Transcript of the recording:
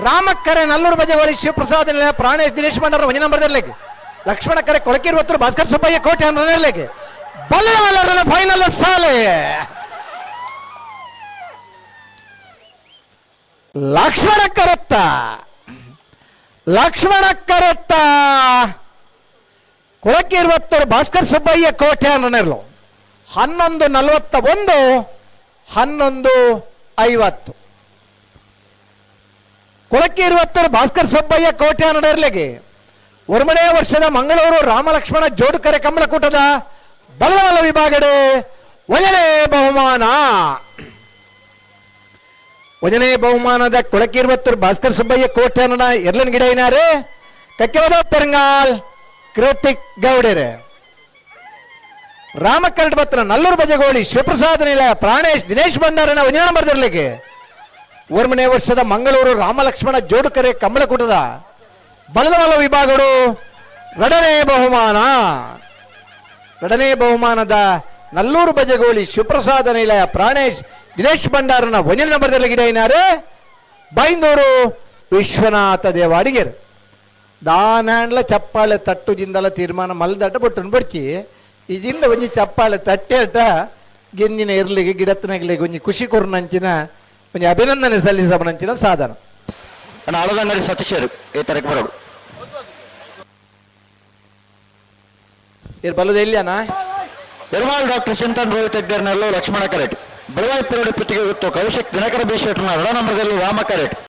ರಾಮಕ್ಕರೆ ನಲ್ಲೂರು ಬಜಗೋಳಿ ಶಿವಪ್ರಸಾದ್ ನಿಲಯ ಪ್ರಾಣೇಶ್ ದಿನೇಶ್ ಭಂಡಾರ ಒಂಜಿ ನಂಬರ್ ಇರ್ಲಿಕ್ಕೆ. ಲಕ್ಷ್ಮಣ ಕರೆ ಕೊಳಕಿರುವತ್ತರು ಭಾಸ್ಕರ್ ಸುಬ್ಬಯ್ಯ ಕೋಟೆ ಇರ್ಲಿಕ್ಕೆ. ಬಲ್ಲ ಫೈನಲ್ ಸಾಲೆ. ಲಕ್ಷ್ಮಣ ಕರತ್ತ, ಲಕ್ಷ್ಮಣ ಕರತ್ತ ಕೊಳಕಿರುವತ್ತರು ಭಾಸ್ಕರ್ ಸುಬ್ಬಯ್ಯ ಕೋಟೆ ನೆರಳು. 11:41, 11:50. ಕೊಳಕಿರುವತ್ತರು ಭಾಸ್ಕರ್ ಸುಬ್ಬಯ್ಯ ಕೋಟೆ ನಡೆಯಲಿಗೆ ಒರ್ಮನೇ ವರ್ಷದ ಮಂಗಳೂರು ರಾಮಲಕ್ಷ್ಮಣ ಜೋಡುಕರೆ ಕಂಬಳಕೂಟದ ಬಲಬಲ ವಿಭಾಗಡೆ ಒಂದನೇ ಬಹುಮಾನ. ಒಂದನೇ ಬಹುಮಾನದ ಕೊಳಕಿರುವತ್ತರು ಭಾಸ್ಕರ್ ಸುಬ್ಬಯ್ಯ ಕೋಟೆ ಎರ್ಲನ್ ಗಿಡ ಏನಾರೆ ಕಕ್ಕೆವದ ಪೆರಂಗಾಲ್ ಕೃತಿಕ್ ಗೌಡರೆ. ರಾಮಕರಡ್ ಬತ್ರ ನಲ್ಲೂರು ಬಜಗೋಳಿ ಶಿವಪ್ರಸಾದ್ ನಿಲಯ ಪ್ರಾಣೇಶ್ ದಿನೇಶ್ ಭಂಡಾರನ ಒಂದನೇ ನಂಬರ್ದಿರ್ಲಿಕ್ಕೆ. ಒರ್ಮನೆ ವರ್ಷದ ಮಂಗಳೂರು ರಾಮಲಕ್ಷ್ಮಣ ಜೋಡುಕರೆ ಕಂಬಳಕೂಟದ ಬಲದಬಲ ವಿಭಾಗಗಳು ಎರಡನೇ ಬಹುಮಾನ. ಎರಡನೇ ಬಹುಮಾನದ ನಲ್ಲೂರು ಬಜಗೋಳಿ ಶಿವಪ್ರಸಾದ ನಿಲಯ ಪ್ರಾಣೇಶ್ ದಿನೇಶ್ ಭಂಡಾರನ ಒಂದನೇ ನಂಬರ್ದಲ್ಲಿ ಗಿಡ ಏನಾರೆ ಬೈಂದೂರು ವಿಶ್ವನಾಥ ದೇವಾಡಿಗೆರ್. ದಾನಾಂಡ್ಲ ಚಪ್ಪಾಳೆ ತಟ್ಟು ಜಿಂದಲ ತೀರ್ಮಾನ ಮಲ್ದಟ ಬೊಟ್ಟನ್ ಬಡ್ಚಿ. ಈ ಜಿಂದ ಒಂಜಿ ಚಪ್ಪಾಳೆ ತಟ್ಟೆ ಗೆಂದಿನ ಇರ್ಲಿಗೆ ಗಿಡತ್ತನಗ್ಲಿಗೆ ಒಂಜಿ ಖುಷಿ ಕೊರ್ನಂಚಿನ ಒಂಜಿ ಅಭಿನಂದನೆ ಸಲ್ಲಿಸಬನಂಚಿನ ಸಾಧನ. ಅಣ್ಣ, ಆಳದಂಗಡಿ ಸತೀಶರು ಈ ತರಕ್ಕೆ ಬರೋಡು. ಇರ್ ಬಲ್ಲದ ಎಲ್ಲಿಯಾನ? ಎರ್ಮಾಲ್ ಡಾಕ್ಟರ್ ಚಿಂತನ್ ರೋಹಿತ್ ಹೆಗ್ಡೇರ್ನಲ್ಲೂ ಲಕ್ಷ್ಮಣ ಕರೆಟ್. ಬೆಳವಾಯಿ ಪುತ್ತಿಗೆ ಗೊತ್ತು ಕೌಶಿಕ್ ದಿನಕರ ಬಿ ಶೆಟ್ಟರ್ನ ಎರಡ ನಂಬರ್ದಲ್ಲಿ ರಾಮ ಕರೆಟ್.